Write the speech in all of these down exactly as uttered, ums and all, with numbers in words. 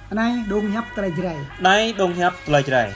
Anai dong hiăp tơlơi Jrai. Anai dong hiăp tơlơi Jrai.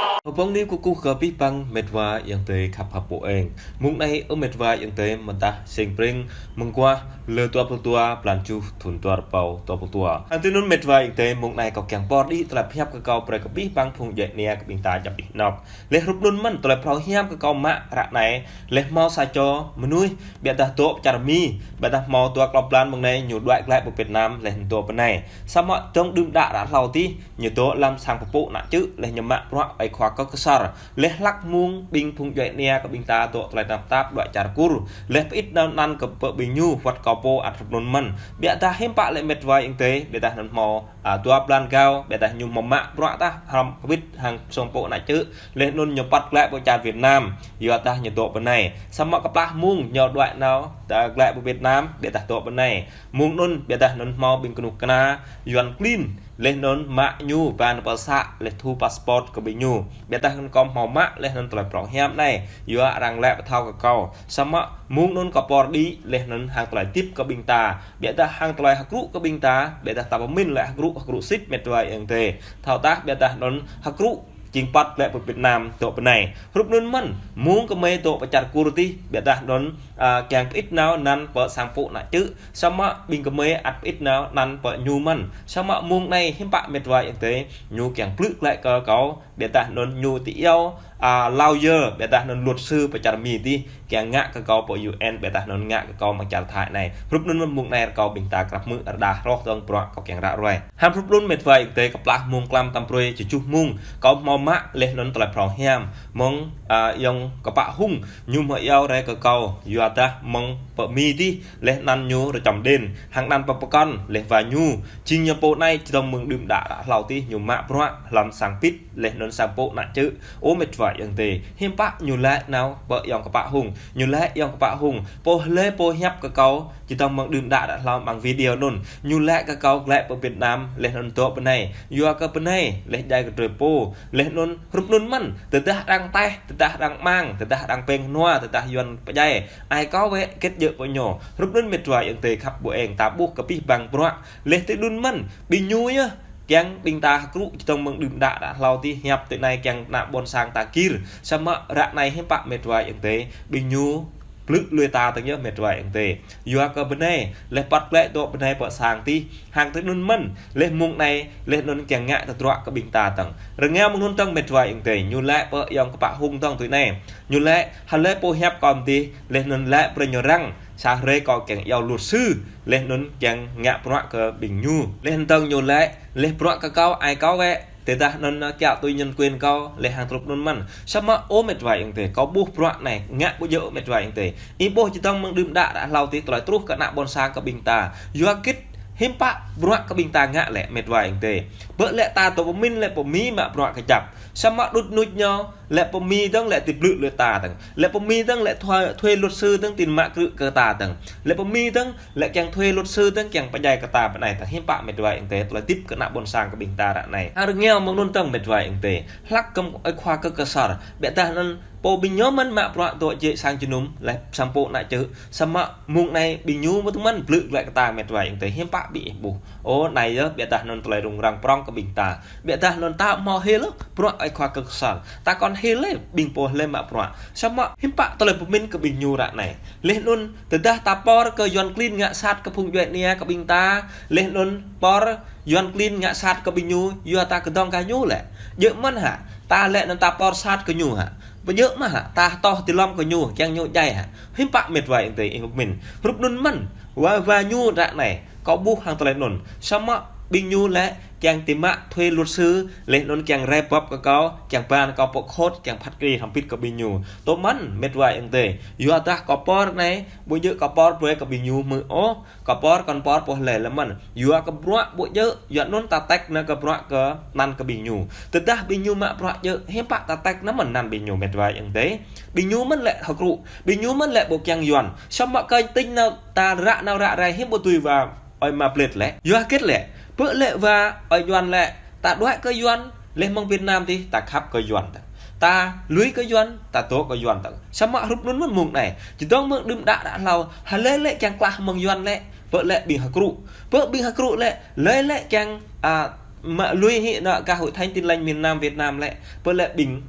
Hơbông ni kơkuh kơ abih bang met wa ayŏng adơi khăp hăp ƀu eng. Mông anai ơ met wa ayŏng adơi mơ̆ng tah sing pring mơguah lơ dua pluh dua blan tơjuh thun dua rơbâo dua pluh dua. Hăng tui anŭn met wa ayŏng adơi mông anai kâo kiăng pơr đĭ tơlơi pơhiăp kơ kâo brơi kơ abih bang phung djuai ania kơ ƀing ta djŏp anih anŏk. Laih hrup anŭn mơ̆n tơlơi phrâo hiam kơ kâo mă ră anai, laih hmâo sa čô mơnuih, biă dah dŏ pơ čar Mi, biă dah hmâo dua klâo blan mơ̆ng anai ñu đuaĭ glaĭ pơ Việt Nam, laih dŏ pơ anai. Samơ̆ dơ̆ng đưm đă ră hlâo adih, ñu dŏ lăm sang pơpŭ ană čư̆, laih ñu mă bruă ơi khua kơ kơsar. Laih hlăk mông ƀing phung djuai ania kơ ƀing ta dŏ tơlơi tơnap tap đuaĭ čar Kur. Laih pơit nao anăn kơ pơ ƀing ñu wơ̆t kâo pô ăt hrup anŭn mơ̆n. Biă dah hiư̆m pă lĕ met wa ayŏng adơi, biă dah anŭn hmâo, a, dua blan rơgao, biă dah ñu hmâo mă bruă tah hrŏm hơbĭt hăng sang pơpŭ ană čư̆. Laih anŭn ñu păt glaĭ pơ čar Việt Nam, yua dah ñu dŏ pơ anai. Samơ̆ kơplah mông ñu đuaĭ nao, ta glaĭ pơ Việt Nam, biă dah dŏ pơ anai. Mông anŭn, biă dah anŭn hmâo ƀing kơnuk kơna, Yuan klin, laih anŭn mă ñu ba nao pơ să, laih thu passport kơ ƀing ñu. Biă dah anŭn kâo hmâo mă, laih anŭn tơlơi phrâo hiam anai, yua arăng laĭ pơthâo kơ kâo. Samơ̆ mông anŭn kâo pơr đĭ, laih anŭn hăng tơlơi tip kơ ƀing ta. Biă dah hăng tơlơi hơkrŭ kơ ƀing ta, biă dah ta pơmĭn laĭ hơkrŭ, hơkrŭ sĭt met wa ayŏng adơi. Thâo tah biă dah anŭn hơkrŭ jing păt glaĭ pơ Việt Nam dŏ pơ anai. Hrup anŭn mơ̆n, mông kơmơi dŏ pơ čar Kur adih, biă dah anŭn, a, kiăng pơit nao anăn pơ sang pơpŭ ană čư̆, samơ̆ ƀing kơmơi ăt pơit nao anăn pơ ñu mơ̆n. Samơ̆ mông anai hiư̆m pă met wa ayŏng adơi, ñu kiăng plư glaĭ kơ kâo, biă dah anŭn ñu ti iâu, a, lawyer, biă dah anŭn luật sư pơ čar Mi adih, kiăng ngă kơ kâo pơ U N, biă dah anŭn ngă kơ kâo mơ̆ng čar Thái anai. Hrup anŭn mơ̆n mông anai rơkâo ƀing ta krăp hmư̆ rơđah hloh dơ̆ng bruă kâo kiăng ră ruai. Hăng hrup anŭn met wa ayŏng adơi kơplah mông klăm tăm brơi tơjuh mông, kâo hmâo mă laih anŭn tơlơi phrâo hiam. Mơ̆ng, a, ayŏng kơpă Hung, ñu hmâo iâu rai kơ kâo, yua dah mơ̆ng pơ Mi adih, laih anăn ñu rơčăm đen, hăng anăn pơpơkŏn, laih wa ñu, jing ñu pô anai, čơdơ̆ng mơ̆ng đưm đă ră hlâo adih, ñu mă bruă, lăm sang pit, laih anŭn sang pơpŭ ană čư̆. Ơ met wa ayŏng adơi, hiư̆m pă ñu laĭ nao pơ ayŏng kơpă Hung. Ñu laĭ ayŏng kơpă Hung, pô hlơi pô hiăp kơ kâo, čơdơ̆ng mơ̆ng đưm đă ră hlâo mơ̆ng video anŭn. Ñu laĭ kơ kâo glaĭ pơ Việt Nam, laih anŭn dŏ pơ anai. Yua kơ pơ anai, laih djai kơ drơi pô, laih anŭn hrup anŭn mơ̆n, tơdah arăng taih, tơdah arăng mang, tơdah arăng peng hnua, tơdah Yuan pơdjai. Ai kâo wơ̆t kĕt djơ̆ pơ ñu. Hrup anŭn met wa ayŏng adơi khăp ƀu eng ta ƀuh kơ abih bang bruă. Laih tui anŭn mơ̆n, ƀing ñu yơh. Kiăng ƀing ta hơkrŭ čơdơ̆ng mơ̆ng đưm đă ră hlâo adih hiăp tui anai kiăng ană ƀôn sang ta gir. Samơ̆ ră anai hiư̆m pă met wa ayŏng adơi, ƀing ñu plư lui ta dơ̆ng yơh met wa ayŏng adơi. Yua kơ pơ anai, laih păt glaĭ dŏ pơ anai pơ sang adih, hăng tui anŭn mơ̆n, laih mông anai, laih anŭn kiăng ngă tơdruă kơ ƀing ta dơ̆ng. Rơngiao mơ̆ng anŭn dơ̆ng met wa ayŏng adơi, ñu laĭ pơ ayŏng kơpă Hung dơ̆ng tui anai. Ñu laĭ, hlơi pô hiăp kâo adih, laih anŭn laĭ brơi ñu răng, sa hrơi kâo kiăng iâu luật sư, laih anŭn kiăng ngă bruă kơ ƀing ñu. Laih anŭn dơ̆ng ñu laĭ, laih bruă kơ kâo, ai kâo wơ̆t, tơdah anŭn kiăo tui nhân quyền kâo, laih hăng hrup anŭn mơ̆n. Samơ̆ ơ met wa ayŏng adơi, kâo ƀuh bruă anai, ngă ƀu djơ̆ met wa ayŏng adơi. Ih ƀuh čơdơ̆ng mơ̆ng đưm đă ră hlâo adih tơlơi truh kơ ană ƀôn sang kơ ƀing ta. Yua hơget, hiư̆m pă bruă kơ ƀing ta ngă lĕ met wa ayŏng adơi. Bơ lĕ ta dŏ pơmĭn lĕ pơ Mi mă bruă kơjăp. Samơ̆ đŭt nuč ñu, lĕ pơ Mi dơ̆ng lĕ ti plư lui ta dơ̆ng. Lĕ pơ Mi dơ̆ng lĕ thuê, thuê luật sư dơ̆ng tin mă krư̆ kơ ta dơ̆ng. Lĕ pơ Mi dơ̆ng lĕ kiăng thuê luật sư dơ̆ng kiăng pơdjai kơ ta pơ anai dơ̆ng. Hiư̆m pă met wa ayŏng adơi, tơlơi tip kơ ană ƀôn sang kơ ƀing ta ră anai. Hăng rơngiao mơ̆ng anŭn dơ̆ng met wa ayŏng adơi. Hlăk kơ ơi khua kơ kơsar. Biă dah anŭn pô ƀing ñu mơ̆n mă bruă dŏ jĕ sang jơnum, laih sang pơpŭ ană čư̆. Samơ̆ mông anai ƀing ñu mơ̆n tơmăn plư glaĭ kơ ta met wa ayŏng adơi. Hiư̆m pă ƀing ih ƀuh. Ơ anai yơh, biă dah anŭn tơlơi rŭng răng prŏng kơ ƀing ta. Biă dah anŭn ta hmâo hil, bruă ơi khua kơ kơsar. Ta kŏn hil lĕ, ƀing pô hlơi mă bruă. Samơ̆ hiư̆m pă tơlơi pơmĭn kơ ƀing ñu ră anai. Laih anŭn, tơdah ta pơr kơ Yuan klin ngă sat kơ phung djuai ania kơ ƀing ta. Laih anŭn pơr Yuan klin ngă sat kơ ƀing ñu, yua ta kơdơ̆ng kơ ñu lĕ. Djơ̆ mơ̆n hă, ta lĕ anŭn ta pơr sat kơ ñu hă. Ƀu djơ̆ mơ̆n hă, ta tŏh ti lŏm kơ ñu, kiăng ñu djai hă. Hiư̆m pă met wa ayŏng adơi ih pơmĭn. Hrup anŭn mơ̆n, wa, wa ñu ră anai. Kâo ƀuh hăng tơlơi anŭn. Samơ̆ ƀing ñu lĕ kiăng ti mă thuê luật sư, laih anŭn kiăng rai bưp kơ kâo, kiăng ba kâo pơ khot, kiăng phat kri hrŏm hơbĭt kơ ƀing ñu. Tơmăn met wa ayŏng adơi. Yua dah kâo pơr anai, ƀu djơ̆ kâo pơr brơi kơ ƀing ñu hmư̆ ôh, kâo pơr kŏn pơr pô hlơi lĕ mơ̆n. Yua kơ bruă ƀu djơ̆, yua anŭn ta tĕk nao kơ bruă kơ anăn kơ ƀing ñu. Tơdah ƀing ñu mă bruă djơ̆, hiư̆m pă ta tĕk nao mơ̆n anăn ƀing ñu met wa ayŏng adơi. Ƀing ñu mơ̆n lĕ hơkrŭ, ƀing ñu mơ̆n lĕ ƀu kiăng Yuan. Samơ̆ kơ tĭng nao ta ră nao ră rai hiư̆m ƀu tui wa ơi mă plĕt lĕ. Yua hơget lĕ. Pơ lĕ wa ơi Yuan lĕ, ta đuaĭ kơ Yuan, lĕ mơ̆ng Việt Nam tih, ta khăp kơ Yuan tơ̆ng. Ta lui kơ Yuan, ta dŏ kơ Yuan tơ̆ng. Samơ̆ hrup anŭn mơ̆n mơ̆ng anai. Čơdơ̆ng mơ̆ng đưm đă đă hlâo, hlơi lĕ kiăng klah mơ̆ng Yuan lĕ, pơ lĕ ƀing hơkrŭ. Pơ ƀing hơkrŭ lĕ, hlơi lĕ kiăng, a, mă lui hĭ nao gah Hội thánh Tin lành miền Nam Việt Nam lĕ, pơ lĕ ƀing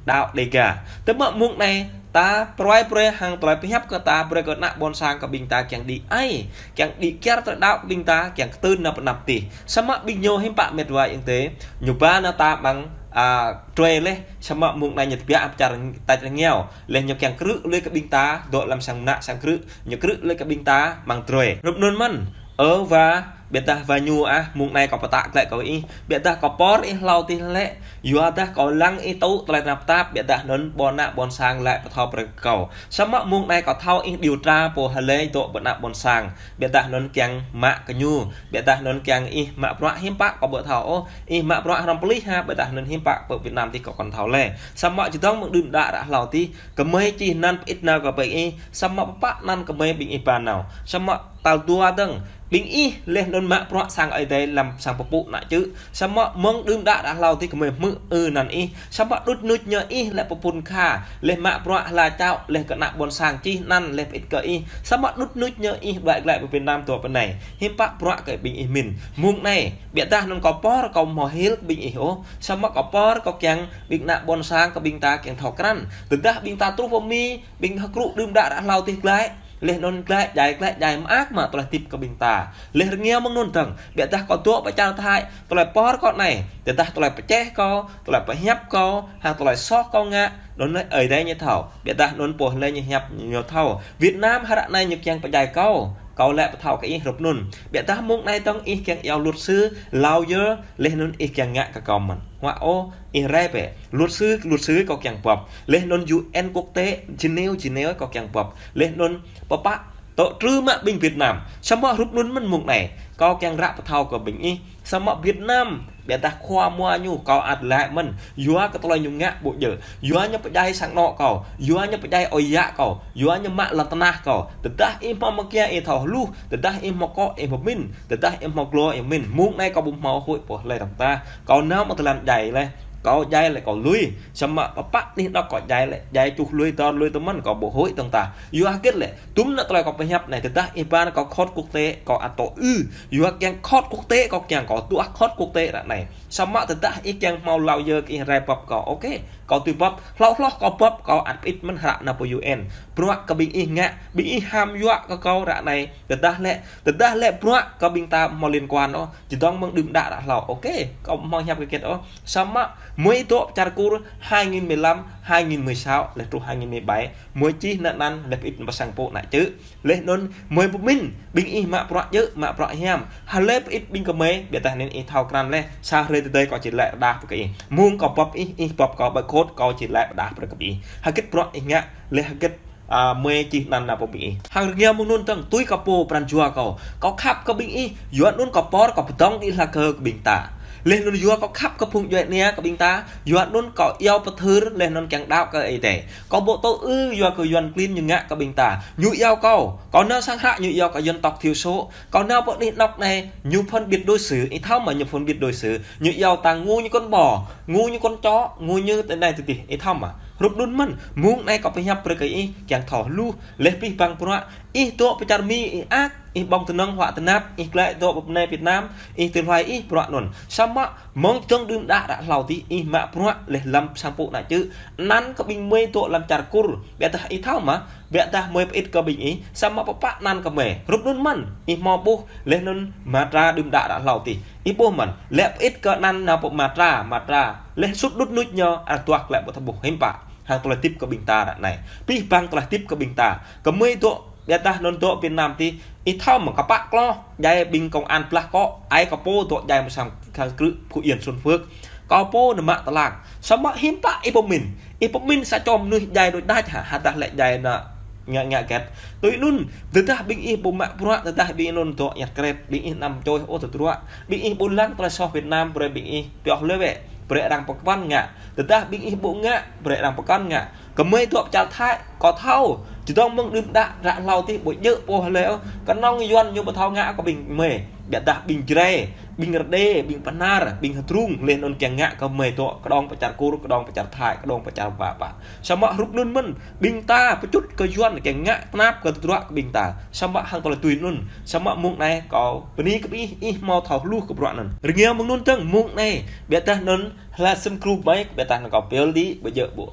đaŏ Đêga. Tơma mơ̆ng anai, ta pơruai brơi hăng tơlơi pơhiăp kơ ta brơi kơ ană ƀôn sang kơ ƀing ta kiăng đĭ ai, kiăng đĭ kiar tơlơi đaŏ kơ ƀing ta, kiăng kơtưn nao pơ anăp tih. Samơ̆ ƀing ñu hiư̆m pă mĕt wa ing tê, ñu ba nao ta ƀăng, a, trơi lĕ, samơ̆ mơ̆ng anai ñu tơbiă pơčar tač rơngiao. Lĕ ñu kiăng krư̆ lui kơ ƀing ta, dŏ lăm sang mơnă sang krư̆, ñu krư̆ lui kơ ƀing ta ƀăng trơi. Hrup anŭn mơ̆n, ơ wa, biă dah wa ñu ah, mơ̆ng anai kâo pơtă glaĭ kơ ih, biă dah kâo pơr ih hlâo tih lĕ, yua dah kâo lăng ih tŭ tơlơi tơnap tap, biă dah anŭn ƀôn ană ƀôn sang lĕ pơthâo brơi kơ kâo. Samơ̆ mơ̆ng anai kâo thâo ih điều tra pô hlơi dŏ ƀơi ană ƀôn sang, biă dah anŭn kiăng mă kơ ñu, biă dah anŭn kiăng ih mă bruă hiư̆m pă kâo ƀu thâo ôh, ih mă bruă hrŏm pơlih ha, biă dah anŭn hiư̆m pă pơ Việt Nam tih kâo kŏn thâo lĕ. Samơ̆ čơdơ̆ng mơ̆ng đưm đă đă hlâo tih, gơmơi čih anăn pơ-ĭt nao kơ ƀing ih, samơ̆ pơpă anăn gơmơi ƀing ih ba nao. Samơ̆ tal dua dơ̆ng, ƀing ih lĕ anŭn mă bruă sang Ơi Adai lăm sang pơpŭ ană čư̆. Samơ̆ mơ̆ng đưm đă đă hlâo tih gơmơi hmư̆ ư anăn ih. Samơ̆ đŭč nuč ñu ih lĕ pơphun kha, lĕ mă bruă hla čao, lĕ kơ ană ƀôn sang čih anăn lĕ pơ-ĭt kơ ih. Samơ̆ đŭč nuč ñu ih đuaĭ glaĭ pơ Việt Nam dŏ pơ anai. Hiư̆m pă bruă kơ ƀing ih min. Mơ̆ng anai, biă dah anŭn kâo pơr kâo ƀu hmâo hil kơ ƀing ih ôh. Samơ̆ kâo pơr kâo kiăng ƀing ană ƀôn sang kơ ƀing ta kiăng thâo krăn. Tơdah ƀing ta truh pơ Mi, ƀing hơkrŭ đưm đă đă hlâo tih glaĭ, lĕ anŭn glaĭ djai, glaĭ djai mơak mă tơlơi hơdip kơ ƀing ta. Lĕ rơngiao mơ̆ng anŭn dơ̆ng, biă dah kâo dŏ pơčar thai, tơlơi pơr kâo anai, tơdah tơlơi pơčeh kâo, tơlơi pơhiăp kâo, hăng tơlơi soh kâo ngă, anŭn lĕ Ơi Adai ñu thâo. Biă dah anŭn pô hlơi ñu hiăp ñu thâo. Việt Nam hră anai ñu kiăng pơdjai kâo, kâo lĕ pơthâo kơ ih hrup anŭn. Biă dah mơ̆ng anai dơ̆ng ih kiăng iâu luật sư, lawyer, lĕ anŭn ih kiăng ngă kơ kâo mơ̆n. Huă ôh, ih rai bĕ. Luật sư, luật sư kâo kiăng bưp. Lĕ anŭn U N quốc tế, Geneva, Geneva kâo kiăng bưp. Lĕ anŭn pơpă dŏ trư mă ƀing Việt Nam. Samơ̆ hrup anŭn mơ̆n mơ̆ng anai. Kâo kiăng ră pơthâo kơ ƀing ih. Samơ̆ Việt Nam, biă dah khua mua ñu kâo ăt laĭ mơ̆n. Yua kơ tơlơi ñu ngă ƀu djơ̆. Yua ñu pơdjai sang anŏ kâo. Yua ñu pơdjai ơi yă kâo. Yua ñu mă lŏn tơnah kâo. Tơdah ih hmâo mơkia ih thâo hluh. Tơdah ih hmâo akŏ ih hmâo pơmĭn. Tơdah ih hmâo glô ih pơmĭn. Mơ̆ng anai kâo ƀu hmâo huĭ pô hlơi dơ̆ng tah. Kâo nao mă tơlơi djai lĕ. Kâo djai lĕ kâo lui. Samơ̆ pơpă anih anŏ kâo djai lĕ, djai čuh lui dơr lui tơmăn kâo ƀu huĭ dơ̆ng tah. Yua hơget lĕ, tŭm nă tơlơi kâo pơhiăp anai, tơdah ih ba nao kâo court quốc tế, kâo ăt dŏ ư. Yua kiăng court quốc tế, kâo kiăng kâo tuah court quốc tế ră anai. Samơ̆ tơdah ih kiăng hmâo lawyer kơ ih rai bưp kâo, ok. Kâo tui bưp, hlâo hloh kâo bưp, kâo ăt pơ-ĭt mơ̆n hră nao pơ U N. Bruă kơ ƀing ih ngă, ƀing ih ham yua kơ kâo ră anai. Tơdah lĕ, tơdah lĕ bruă kơ ƀing ta hmâo liên quan ôh, čơdơ̆ng mơ̆ng đưm đă đă hlâo, ok. Kâo hmâo hiăp kơ kĕt ôh. Samơ̆ gơmơi dŏ pơčar Kur hai nghìn mười lăm, hai nghìn mười sáu, lĕ truh hai nghìn mười bảy. Gơmơi čih nao anăn lĕ pơ-ĭt nao pơ sang pơpŭ ană čư̆. Lĕ anŭn gơmơi pơmĭn, ƀing ih mă bruă djơ̆, mă bruă hiam. Hlơi pơ-ĭt ƀing gơmơi, biă dah anŭn ih thâo krăn lĕ. Sa hrơi tơdơi kâo či laĭ rơđah pơ kơ ih. Mơ̆ng kâo bưp ih, ih bưp kâo ƀơi court, kâo či laĭ rơđah pơ kơ ih. Hơget bruă ih ngă, lĕ hơget a, gơmơi čih anăn nao pơ ƀing ih. Hăng rơngiao mơ̆ng anŭn dơ̆ng, tui kâo pô pran jua kâo. Kâo khăp kơ ƀing ih, yua anŭn kâo pơr kâo pơdơ̆ng đĭ hla kơ ƀing ta. Lĕ anŭn yua kâo khăp kơ phung djuai ania kơ ƀing ta, yua anŭn kâo iâu pơthưr, lĕ anŭn kiăng đaŏ kơ Ơi Adai. Kâo ƀu tŭ ư yua kơ Yuan klin ñu ngă kơ ƀing ta. Ñu iâu kâo, kâo nao sang hră ñu iâu kâo dân tộc thiểu số. Kâo nao pơ anih anŏ anai, ñu phân biệt đối xử, ih thâo mă ñu phân biệt đối xử. Ñu iâu ta ngu ñu kŏn ƀô, ngu ñu kŏn čô, ngu ñu tơ anai tơ tih, ih thâo mă. Hrup anŭn mơ̆n, mơ̆ng anai kâo pơhiăp brơi kơ ih, kiăng thâo hluh, lĕ pih băng bruă, ih dŏ pơčar Mi, ih ăt, ih ƀơ̆ng tơnŏng huă tơnap, ih glaĭ dŏ pơ anai Việt Nam, ih tơlơi ih bruă anŭn. Samơ̆ mơ̆ng čơdơ̆ng đưm đă đă hlâo tih, ih mă bruă lĕ lăm sang pơpŭ ană čư̆, anăn kơ ƀing gơmơi dŏ lăm čar Kur, biă dah ih thâo mă, biă dah gơmơi pơ-ĭt kơ ƀing ih, samơ̆ pơpă anăn kơ gơmơi. Hrup anŭn mơ̆n, ih hmâo ƀuh, lĕ anŭn matra đưm đă đă hlâo tih. Ih ƀuh mơ̆n, lĕ pơ-ĭt kơ anăn nao pơ matra, matra. Lĕ sut đŭt nuč ñu, ăt tuah lĕ ƀu thâo ƀuh hiư̆m pă. Hăng tơlơi hơdip kơ ƀing ta ră anai. Pih băng tơlơi hơdip kơ ƀing ta. Gơmơi dŏ, biă dah anŭn dŏ Việt Nam tih. Ih thâo mă kơpă kloh, djai ƀing công an blah akŏ, ai kơ pô dŏ djai mơ̆ng sang krư̆ Phú Yên Xuân Phước. Kâo pô nao mă tơlang. Samơ̆ hiư̆m pă ih pơmĭn. Ih pơmĭn sa čô mơnuih djai đôč đač hă, hơdah lĕ djai nao ngă ngă kĕt. Tui anŭn, tơdah ƀing ih ƀu mă bruă, tơdah ƀing ih anŭn dŏ ñăt kret, ƀing ih anăm čoh ôh tơdruă. Ƀing ih ƀu lăng tơlơi soh Việt Nam, brơi ƀing ih pioh lĕ wĕ. Brơi arăng pơkŏn ngă. Tơdah ƀing ih ƀu ngă, brơi arăng pơkŏn ngă. Gơmơi dŏ pơčar Thái, kâo thâo. Čơdơ̆ng mơ̆ng đưm đă, đă hlâo tih ƀu djơ̆ pô hlơi ôh. Kơnơ̆ng Yuan ñu ƀu thâo ngă kơ ƀing gơmơi. Biă dah ƀing Jrai. ƀing Rơđê, ƀing Bahnar, ƀing Hơdrung, laih anŭn kiăng ngă kơ mơi dŏ, kơđông pơ čar Kur, kơđông pơ čar Thai, kơđông pơ čar pă pă. Samơ̆ hrup anŭn mơ̆n, ƀing ta pơčut kơ Yuan kiăng ngă tơnap kơ tơdruă kơ ƀing ta. Samơ̆ hăng tơlơi tui anŭn, samơ̆ mông anai kâo bơni kơ ih, ih hmâo thâo hluh kơ bruă anŭn. Rơngiă mơ̆ng anŭn dơ̆ng mông anai, biă dah anŭn hla sum gru ƀai, biă dah anŭn kâo pil đĭ, ƀu djơ̆ ƀu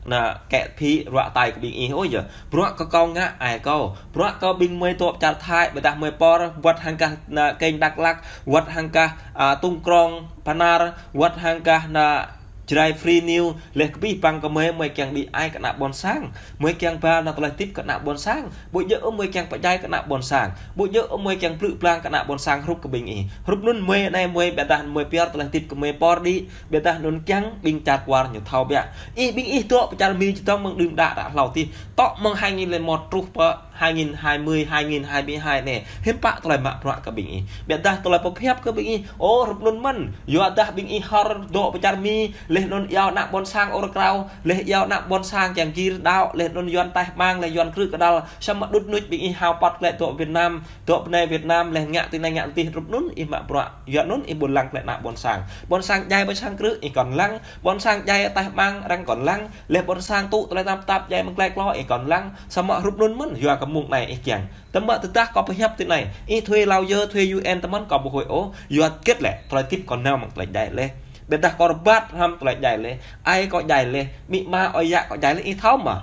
ană kĕ phi ruă tai kơ ƀing ih ôh yơh. Bruă kơ kâo ngă ai kâo. Bruă kơ ƀing mơi dŏ pơ čar Thai, biă dah mơi pơr, wơ̆t hăng kah ană kênh Dak Lak, wơ̆t hăng kah, a, Tung Krông, Bahnar, wơ̆t hăng kah ană Jrai Free News, laih kơ abih bang kơ mơi, mơi kiăng đĭ ai kơ ană ƀôn sang. Mơi kiăng ba ană tơlơi tip kơ ană ƀôn sang. Ƀu djơ̆ ôh mơi kiăng pơdjai kơ ană ƀôn sang. Ƀu djơ̆ ôh mơi kiăng plư blang kơ ană ƀôn sang hrup kơ ƀing ih. Hrup anŭn mơi anai mơi biă dah mơi pơr tơlơi tip kơ mơi pơr đĭ, biă dah anŭn kiăng ƀing čar Kuar ñu thâo biă. Ih ƀing ih dŏ pơ čar Mi čơdơ̆ng mơ̆ng đưm đă ră hlâo tih. Tŏ mơ̆ng hai nghìn lẻ một truh pơ hai nghìn hai mươi, hai nghìn hai mươi hai anai. Hiư̆m pă tơlơi mă bruă kơ ƀing ih. Biă dah tơlơi pơhiăp kơ ƀing ih. Ơ, hrup anŭn mơ̆n. Yua dah ƀing ih hor dŏ pơ čar Mi, laih anŭn iâu ană ƀôn sang ur krao, laih iâu ană ƀôn sang kiăng gir đaŏ, laih anŭn Yuan taih mang, laih Yuan krư̆ kơđăl, samơ̆ đŭt nuč ƀing ih hao păt klĕ dŏ Việt Nam, dŏ pơ anai Việt Nam, laih ngă tui anai ngă tui adih hrup anŭn, ih mă bruă. Yua anŭn ih ƀu lăng klĕ ană ƀôn sang. Ƀôn sang djai ƀôn sang krư̆, ih kŏn lăng. Ƀôn sang djai taih mang, arăng kŏn lăng. Laih ƀôn sang tŭ tơlơi tơnap tap djai mơ̆ng klĕ klô, ih kŏn lăng. Samơ̆ hrup anŭn mơ̆n, yua kơ mông anai ih kiăng. Tơma tơdah kâo pơhiăp tui anai, ih thuê lao dơ, thuê U N tơmăn kâo ƀu huĭ ôh, yua hơget lĕ, tơlơi tip kâo nao mơ̆ng tơlơi djai laih. Biă dah kâo rơbat hrŏm tơlơi djai laih, ai kâo djai laih, amĭ ama ơi yă kâo djai laih, ih thâo mơ̆.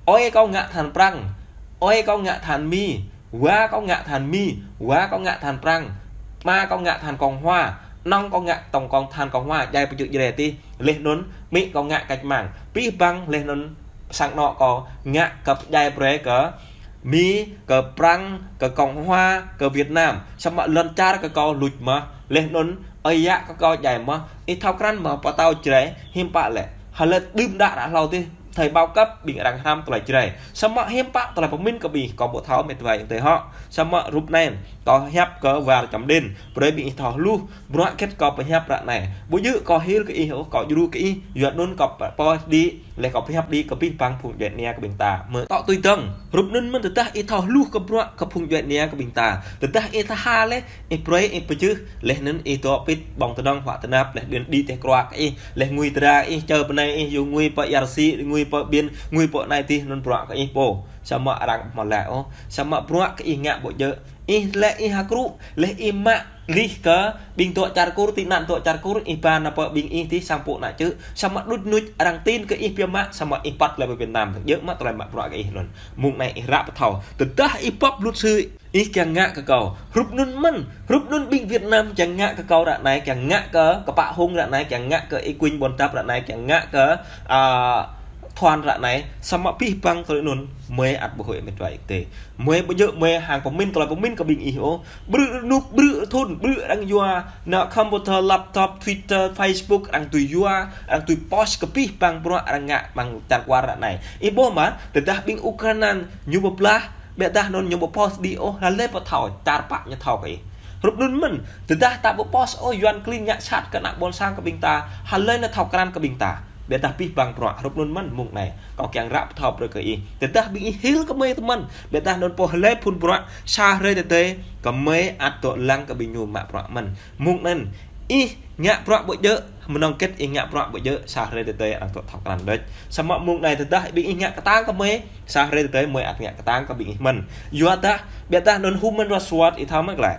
Ơi kâo ngă than Prăng, ơi kâo ngă than Mi, wa kâo ngă than Mi, wa kâo ngă than Prăng, ama kâo ngă than Cộng Hòa, anŏ kâo ngă tong kong than Cộng Hòa, djai pơčut jre tih, laih anŭn, amĭ kâo ngă cách mạng, abih bang laih anŭn sang anŏ kâo ngă kơ pơdjai brơi kơ Mi, kơ Prăng, kơ Cộng Hòa, kơ Việt Nam. Samơ̆ lŏn čar kơ kâo luč mơ̆n. Laih anŭn, ơi yă kơ kâo djai mơ̆n. Ih thâo krăn mơ̆ pơtao Jrai, hiư̆m pă lĕ. Hlơi đưm đă ră hlâo tih, thời bao cấp, ƀing arăng hrăm tơlơi Jrai. Samơ̆ hiư̆m pă tơlơi pơmĭn kơ ƀing ih, kâo ƀu thâo met wa ayŏng adơi hŏ. Samơ̆ hrup anai, kâo hiăp kơ war čăm đen. Brơi ƀing ih thâo hluh, bruă hơget kâo pơhiăp ră anai. Ƀu djơ̆ kâo hil kơ ih ôh, kâo djru kơ ih, yua anŭn kâo pơ-, pơhiăp đĭ, laih kâo pơhiăp đĭ kơ abih bang phung djuai ania kơ ƀing ta. Mơ̆ tŏ tui dơ̆ng. Hrup anŭn mơ̆n tơdah ih thâo hluh kơ bruă kơ phung djuai ania kơ ƀing ta. Tơdah ih tha ha laih, ih brơi, ih pơjưh, laih anŭn ih dŏ pĭt ƀơ̆ng tơnŏng huă tơnap, laih đưn đĭ teh kruă kơ ih, laih ngui tơdra ih, čơ bơnai ih, yua ngui pơ E R C, ngui pơ ƀing, ngui pơ anai tih, anŭn bruă kơ ih pô. Samơ̆ arăng ƀu hmâo laĭ ôh. Samơ̆ bruă kơ ih ngă ƀu djơ̆. Ih lĕ ih hơkrŭ, laih ih mă lih kơ ƀing dŏ čar Kur, tị nạn dŏ čar Kur, ih ba nao pơ ƀing ih tih sang pô ană čư̆. Samơ̆ đŭt nuč arăng tin kơ ih biă mă, samơ̆ ih păt lĕ pơ Việt Nam. Djơ̆ mă tơlơi mă bruă kơ ih anŭn. Mông anai ih ră pơthâo. Tơdah ih pŏp luật sư, ih kiăng ngă kơ kâo. Hrup anŭn mơ̆n, hrup anŭn ƀing Việt Nam kiăng ngă kơ kâo ră anai, kiăng ngă kơ, kơ Pă Hung ră anai, kiăng ngă kơ Y Quynh Buôn Dap ră anai, kiăng ngă kơ, a, Thuan ră anai, samơ̆ abih bang tơlơi anŭn, mơi ăt ƀu huĭ met wa ayŏng adơi. Mơi ƀu djơ̆ mơi hăng pơmĭn tơlơi pơmĭn kơ ƀing ih ôh. Brư̆ rơnŭk, brư̆ rơthŭn, brư̆ arăng yua, anŏ computer, laptop, Twitter, Facebook, arăng tui yua, arăng tui post kơ abih bang bruă arăng ngă mơ̆ng čar Kuar ră anai. Ih ƀuh mơ̆, tơdah ƀing Ukraine ñu pơblah, biă dah anŭn ñu ƀu post đĭ ôh, hlơi pô thâo, čar pă ñu thâo kơ ih. Hrup anŭn mơ̆n, tơdah ta ƀu post ôh, Yuan klin ngă sat kơ ană ƀôn sang kơ ƀing ta, hlơi nao thâo krăn kơ ƀing ta. Biă dah abih bang bruă, hrup anŭn mơ̆n mông anai. Kâo kiăng ră pơthâo brơi kơ ih. Tơdah ƀing ih hil kơ mơi tơmăn. Biă dah anŭn pô hlơi phun bruă, sa hrơi tơdơi, kơ mơi ăt dŏ lăng kơ ƀing ñu mă bruă mơ̆n. Mông anŭn, ih ngă bruă ƀu djơ̆, mơnơ̆ng hơget ih ngă bruă ƀu djơ̆, sa hrơi tơdơi arăng dŏ thâo krăn đôč. Samơ̆ mông anai tơdah ƀing ih ngă kơtang kơ mơi, sa hrơi tơdơi mơi ăt ngă kơtang kơ ƀing ih mơ̆n. Yua dah, biă dah anŭn Human Rights Watch ih thâo mơ̆ glaĭ.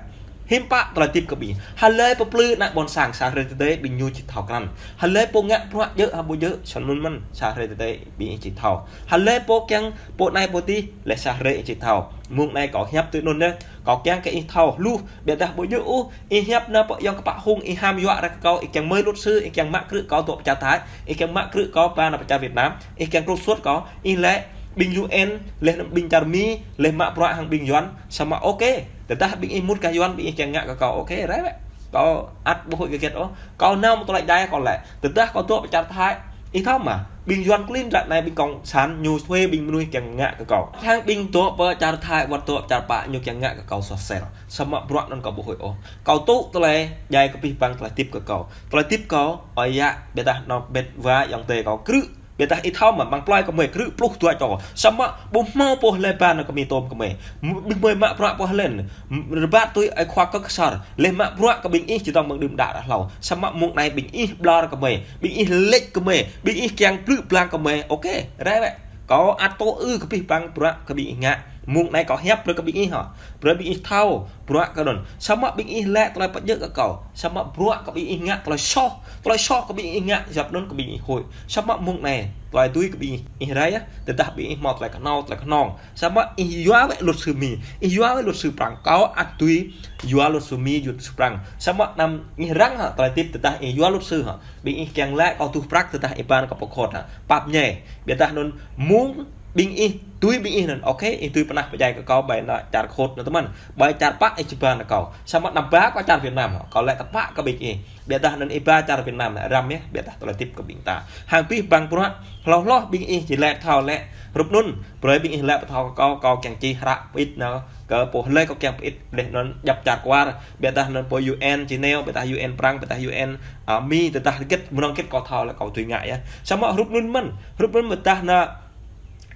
Hiư̆m pă tơlơi tip kơ ƀing ih. Hlơi pơplư ană ƀôn sang sa hrơi tơdơi ƀing ñu či thâo krăn. Hlơi pô ngă bruă djơ̆ hă ƀu djơ̆, sa anŭn mơ̆n sa hrơi tơdơi ƀing ih či thâo. Hlơi pô kiăng pô anai pô tih, laih sa hrơi ih či thâo. Mông anai kâo hiăp tui anŭn dêh. Kâo kiăng kơ ih thâo hluh, biă dah ƀu djơ̆ ôh, ih hiăp nao pơ ayŏng kơ Pă Hung, ih ham yua ră kơ kâo, ih kiăng mơi luật sư, ih kiăng mă krư̆ kâo dŏ pơ čar Thai, ih kiăng mă krư̆ kâo ba nao pơ čar Việt Nam, ih kiăng trục xuất kâo, ih lĕ ƀing U N, laih anŭn ƀing čar Mi, laih mă bruă hăng ƀing Yuan, samơ̆ ôkê. Tơdah ƀing ih mŭt kơ Yuan, ƀing ih kiăng ngă kơ kâo, ôkê, rai wĕ. Kâo ăt ƀu huĭ hơget ôh. Kâo nao mơ̆ng tơlơi djai kâo lĕ. Tơdah kâo dŏ pơ čar Thai, ih thâo mơ̆, ƀing Yuan klin ră anai ƀing cộng sản ñu thuê ƀing mơnuih kiăng ngă kơ kâo. Hăng ƀing dŏ pơ čar Thai, wơ̆t dŏ pơ čar pă ñu kiăng ngă kơ kâo soh sel. Samơ̆ bruă anŭn kâo ƀu huĭ ôh. Kâo tŭ tơlơi djai kơ abih bang tơlơi tip kơ kâo. Tơlơi tip kâo, ơi yă, biă dah anŏ met wa ayŏng adơi kâo krư̆. Ƀiădah ih thâo mơ̆n, ƀăng plơi kơ mơi krư̆ pluh dua čô. Samơ̆ ƀu hmâo pô lĕ ba nao kơ mi tôm kơ mơi. Ƀing mơi mă bruă pô lĕ. Rơbat tui ai khua kơ ksar. Lĕ mă bruă kơ ƀing ih či tong mơ̆ng đưm đă đă hlâo. Samơ̆ mông anai ƀing ih ƀlŏr kơ mơi. Ƀing ih lĕč kơ mơi. Ƀing ih kiăng plư blang kơ mơi. Ôkê, rai wĕ. Kâo ăt tŭ ư kơ abih bang bruă kơ ƀing ih ngă. Mông anai kâo hiăp brơi kơ ƀing ih hŏ. Brơi ƀing ih thâo bruă kơ anŭn. Samơ̆ ƀing ih lĕ tơlơi pơjơ̆ kơ kâo. Samơ̆ bruă kơ ƀing ih ngă tơlơi soh. Tơlơi soh kơ ƀing ih ngă, yap anŭn kơ ƀing ih huĭ. Samơ̆ mông anai, tơlơi tui kơ ƀing ih rai yơh. Tơdah ƀing ih hmâo tơlơi kơnâo, tơlơi kơnong. Samơ̆ ih yua wĕ luật sư Mi. Ih yua wĕ luật sư Prang. Kâo ăt tui yua luật sư Mi, luật sư Prang. Samơ̆ anăm ih răng hă, tơlơi tip tơdah ih yua luật sư hă. Ƀing ih kiăng lĕ kâo tuh prăk tơdah ih ba nao kơ pơkhŏt hă. Pap ñe. Ƀiădah anŭn mông ƀing ih tui ƀing ih anŭn. Ôkê, ih tui pơnah pơdjai kơ kâo ƀơi anŭn čar khŏt anŭn tơmăn. Ƀơi čar pă ih či ba nao kâo. Samơ̆ anăm ba kâo čar Việt Nam hă. Kâo lĕ tơpă kơ ƀing ih. Ƀiădah anŭn ih ba čar Việt Nam anŭn răm yơh, ƀiădah tơlơi tip kơ ƀing ta. Hăng abih bang bruă, hloh hloh ƀing ih či lĕ pơthâo lĕ. Hrup anŭn, brơi ƀing ih lĕ pơthâo kơ kâo, kâo kiăng čih hră pơit nao. Kơ pô lĕ kâo kiăng pơit, leh anŭn djăp čar kwar. Ƀiădah anŭn pô U N či nao, ƀiădah U N Prang, ƀiădah U N, a, Mi, tơdah hơget, mơnơ̆ng hơget kâo thâo lĕ kâo tui ngă yơh. Samơ̆ hrup anŭn mơ̆n, hrup anŭn ƀiădah anŭn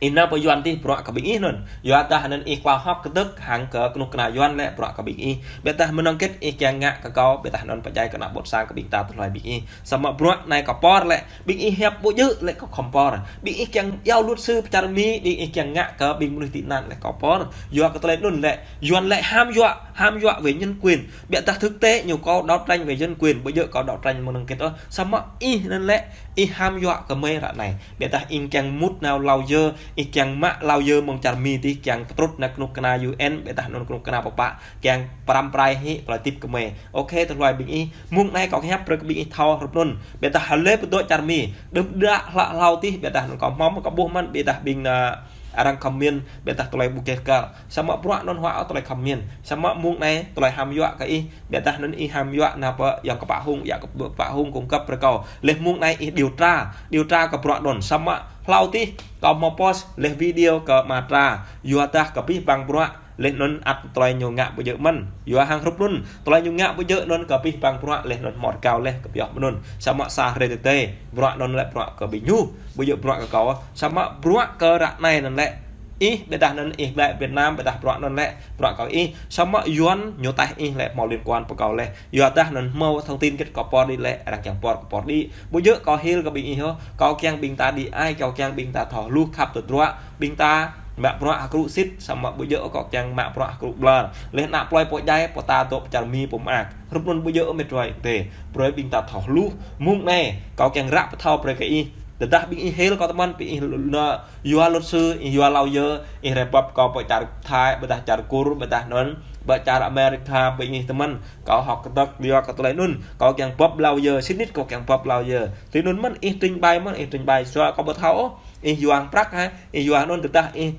Ih nao pơ Yuan tih bruă kơ ƀing ih anŭn. Yua dah anŭn ih kơkuh hơ̆k kơdơ̆k hăng kơ kơnuk kơna Yuan lĕ bruă kơ ƀing ih. Ƀiădah mơnơ̆ng hơget ih kiăng ngă kơ kâo, ƀiădah anŭn pơdjai kơ ană ƀôn sang kơ ƀing ta tơlơi ƀing ih. Samơ̆ bruă anai kâo pơr lĕ, ƀing ih hiăp ƀu djơ̆ lĕ kâo khŏm pơr. Ƀing ih kiăng iâu luật sư pơ čar Mi, ƀing ih kiăng ngă kơ ƀing mơnuih tị nạn lĕ kâo pơr. Yua kơ tơlơi anŭn lĕ, Yuan lĕ ham yua, ham yua về nhân quyền. Ƀiădah thực tế ñu kâo đấu tranh về nhân quyền, ƀu djơ̆ kâo đấu tranh mơnơ̆ng hơget ôh. Samơ̆ ih anŭn lĕ, ih ham yua kơ mơi ră anai. Ƀiădah ih kiăng mŭt nao lawyer, ih kiăng mă lawyer mơ̆ng čar Mi tih kiăng pơtrŭt nao kơnuk kơna U N, ƀiădah anŭn kơnuk kơna pơpă, kiăng pơrăm pơrai hĭ, pơlai tip kơ mơi. Ôkê, tơlơi ƀing ih, mông anai kâo hiăp brơi kơ ƀing ih thâo hrup anŭn. Ƀiădah hlơi pơdŏ čar Mi, đưm đă hlă hlâo tih, ƀiădah anŭn kâo hmâo mă kâo ƀuh mơ̆n, ƀiădah ƀing, ơ, arăng comment, ƀiădah tơlơi ƀu kĕt kăl. Samơ̆ bruă anŭn huă tơlơi comment. Samơ̆ mông anai, tơlơi ham yua kơ ih, ƀiădah anŭn ih ham yua nao pơ, yang kơ pă hung, yang kơ pă hung cung cấp brơi kâo. Leh mông anai ih điều tra, điều tra kơ bruă anŭn. Samơ̆ hlâo tih, kâo hmâo post, leh video kơ mă tra. Yua dah kơ abih bang bruă, leh anŭn ăt tơlơi ñu ngă ƀu djơ̆ mơ̆n. Yua hăng hrup anŭn, tơlơi ñu ngă ƀu djơ̆ anŭn kơ abih bang bruă, leh anŭn hmâo rơkâo leh kơ pioh mơ̆n anŭn. Samơ̆ sa hrơi tơdơi, bruă anŭn lĕ bruă kơ ƀing ñu, ƀu djơ̆ bruă kơ kâo. Samơ̆ bruă kơ ră anai anŭn lĕ, ih, ƀiădah anŭn ih lĕ Việt Nam, ƀiădah bruă anŭn lĕ, bruă kơ ih. Samơ̆ Yuan ñu taih ih lĕ hmâo liên quan pơ kâo leh. Yua dah anŭn hmâo thông tin hơget kâo pơr đĭ lĕ, arăng kiăng pơr kâo pơr đĭ. Ƀu djơ̆ kâo hil kơ ƀing ih ôh, kâo kiăng ƀing ta đĭ ai, kâo kiăng ƀing ta thâo hluh khăp tơdruă, ƀing ta mă bruă hơkru sit, samơ̆ ƀu djơ̆ kâo kiăng mă bruă hơkru ƀlŏr. Leh ană plơi pô djai, pô ta dŏ pơ čar Mi pô mơak. Hrup anŭn ƀu djơ̆ mĕt wa tê. Brơi ƀing ta thâo hluh, mông anai, kâo kiăng ră pơthâo brơi kơ ih. Tơdah ƀing ih hil kâo tơmăn, ƀing ih nao yua luật sư, ih yua lawyer, ih rai bưp kâo pơ čar Thái, ƀiădah čar Kur, ƀiădah anŭn, pơ čar America, ƀing ih tơmăn, kâo hơ̆k kơdơ̆k yua kơ tơlơi anŭn, kâo kiăng bưp lawyer, sĭt nik kâo kiăng bưp lawyer. Tui anŭn mơ̆n, ih trình bày mơ̆n, ih trình bày sua kâo ƀu thâo ôh, ih yua prăk hă, ih yua anŭn tơdah ih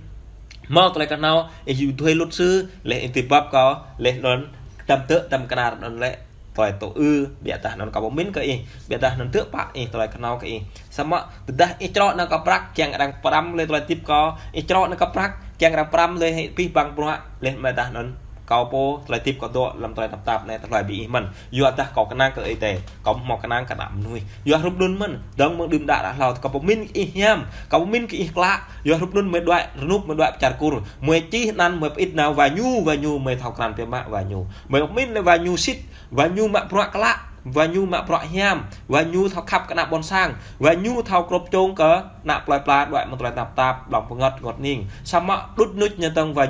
hmâo tơlơi kơnâo, ih yua thuê luật sư, leh ih tui bưp kâo, leh anŭn, tăm tơ̆, tăm kơnar anŭn lĕ. Tơlơi tŭ ư, ƀiădah anŭn kâo pơmĭn kơ ih, ƀiădah anŭn tơ̆ pă ih tơlơi kơnâo kơ ih. Samơ̆ tơdah ih črŏ nao kơ prăk, kiăng arăng pơrăm lĕ tơlơi tip kâo, ih črŏ nao kơ prăk, kiăng arăng pơrăm lĕ hĭ abih bang bruă, leh mơ̆ dah anŭn kâo pô, tơlơi tip kâo dŏ lăm tơlơi tơnap tap anai tơlơi ƀing ih mơ̆n. Yua dah kâo kơnang kơ ih tê, kâo hmâo kơnang kơ ană mơnuih. Yua hrup anŭn mơ̆n, dơ̆ng mơ̆ng đưm đă đă hlâo, kâo pơmĭn kơ ih hiam, kâo pơmĭn kơ ih klă, yua hrup anŭn mơi đuaĭ, rơnŭk mơi đuaĭ pơ čar Kur, mơi čih anăn mơi pơit nao wa ñu, wa ñu mơi thâo krăn biă mă wa ñu. Mơi pơmĭn lĕ wa ñu sit, wa ñu mă bruă klă, wa ñu mă bruă hiam, wa ñu thâo khăp kơ ană ƀôn sang, wa ñu thâo krŏp čong kơ ană plơi pla đuaĭ mơ̆ng tơlơi tơnap tap, ƀlŏng pơngăt ngŏt ning. Samơ̆ đŭt nŭč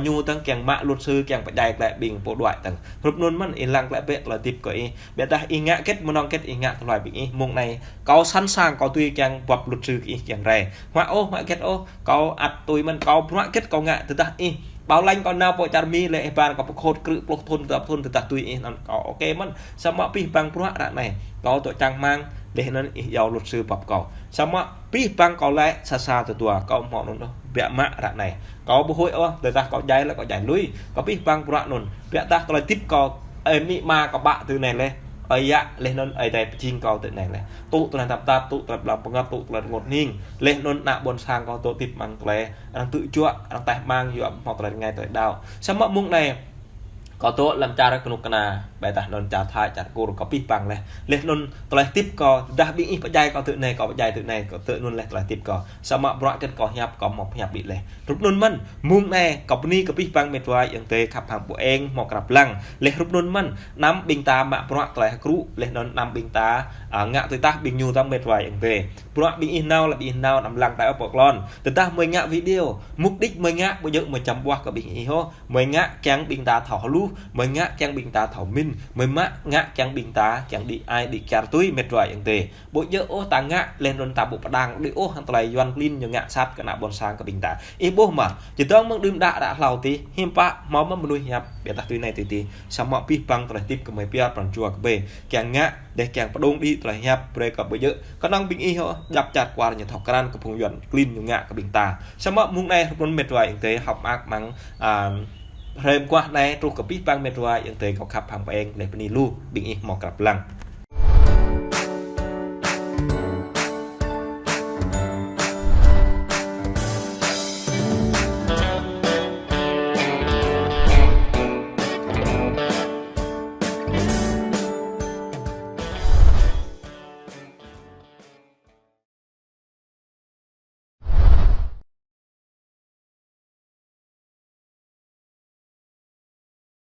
ñu tơ̆ng kiăng mă luật sư kiăng pơdjai klĕ ƀing pô đuaĭ tơ̆ng. Hrup anŭn mơ̆n ih lăng klĕ bĕ tơlơi tip kơ ih. Ƀiădah ih ngă hơget mơnơ̆ng hơget ih ngă tơlơi ƀing ih mông anai. Kâo sẵn sàng kâo tui kiăng bưp luật sư kơ ih kiăng rai. Huă ôh, huă hơget ôh, kâo ăt tui mơ̆n kâo bruă hơget kâo ngă tơdah ih Bảo lãnh kâo nao pơ čar Mi lĕ ih ba kâo pơkhŏt krư̆ pluh thŭn, dua pluh thŭn tơdah tui ih anŭn kâo ôkê mơ̆n. Samơ̆ abih bang bruă ră anai. Kâo dŏ čang rơmang, leh anŭn ih iâu luật sư bưp kâo. Samơ̆ abih bang kâo lĕ sa sa tơdua, kâo hmâo anŭn ôh, biă mă ră anai. Kâo ƀu huĭ ôh, tơdah kâo djai lĕ kâo djai lui. Kơ abih bang bruă anŭn. Ƀiădah tơlơi tip kâo, ơi amĭ ama kâo ƀă tui anai leh. Ơi yă, leh anŭn ơi adai pơjing kâo tui anai leh. Tŭ tơlơi tơnap tap, tŭ tơlơi ƀlŏng pơngăt, tŭ tơlơi rơngot ning. Leh anŭn ană ƀôn sang kâo dŏ tip mơ̆ng tơlơi arăng tŭ juă, arăng taih rơmang, yua hmâo tơlơi rơngai tơlơi đaŏ. Samơ̆ mông anai, kâo dŏ lăm čar kơnuk kơna Ƀơi tah anŭn čar Thái, čar Kur kâo pih pang laih. Laih anŭn tơlơi tip kâo, dah ƀing ih pơdjai kâo tui anai, kâo pơdjai tui anai, kâo tui anŭn laih tơlơi tip kâo. Samơ̆ bruă kơ kâo hiăp, kâo mơ̆ hiăp ƀiă laih. Hrup anŭn mơ̆n, mơ̆ng anai, kâo bơni kơ pih pang met wa ayŏng adơi khăp hăng ƀu eng, hmâo krăp lăng. Laih hrup anŭn mơ̆n, anăm ƀing ta mă bruă tơlơi hơkrŭ, laih anŭn anăm ƀing ta, a, ngă tui tah ƀing ñu tah met wa ayŏng adơi. Bruă ƀing ih nao, laih ƀing ih nao, anăm lăng ta ôh pơklon. Tơdah mơi ngă video, mục đích mơi ngă, ƀu djơ̆ mơi čăm ƀuah kơ ƀing ih ôh. Mơi ngă kiăng ƀing ta thâo hluh, mơi ngă kiăng ƀing ta thâo min, mơi mă ngă kiăng ƀing ta, kiăng đĭ ai đĭ kiar tui met wa ayŏng adơi. Ƀu djơ̆ ôh ta ngă, laih anŭn ta ƀu pơdang đĭ ôh hăng tơlơi Yuan klin ñu ngă sat kơ ană ƀôn sang kơ ƀing ta. Ih ƀuh mơ̆, čơdơ̆ng mơ̆ng đưm đă đă hlâo tih, hiư̆m pă, hmâo mơ̆ mơnuih hiăp, ƀiă tah tui anai tui tih, samơ̆ pih pang tơlơi tip kơ mơi pơyơr pran jua kơ ƀing, kiăng ngă, đeh kiăng pơdŏng đĭ tơlơi hiăp, brơi kơ ƀu djơ̆, kơnơ̆ng ƀing ih ôh, djăp čar kwar ñu thâo krăn kơ phung Yuan klin ñu ngă kơ ƀing ta. Samơ̆ mơ̆ng anai, hrup anŭn met wa ayŏng adơi, hŏk mơak mơ̆ng, a, hrơi mơguah anai, truh kơ pih pang met wa ayŏng adơi kâo khăp hăng ƀu eng, laih bơni lu, ƀing ih hmâo krăp lăng.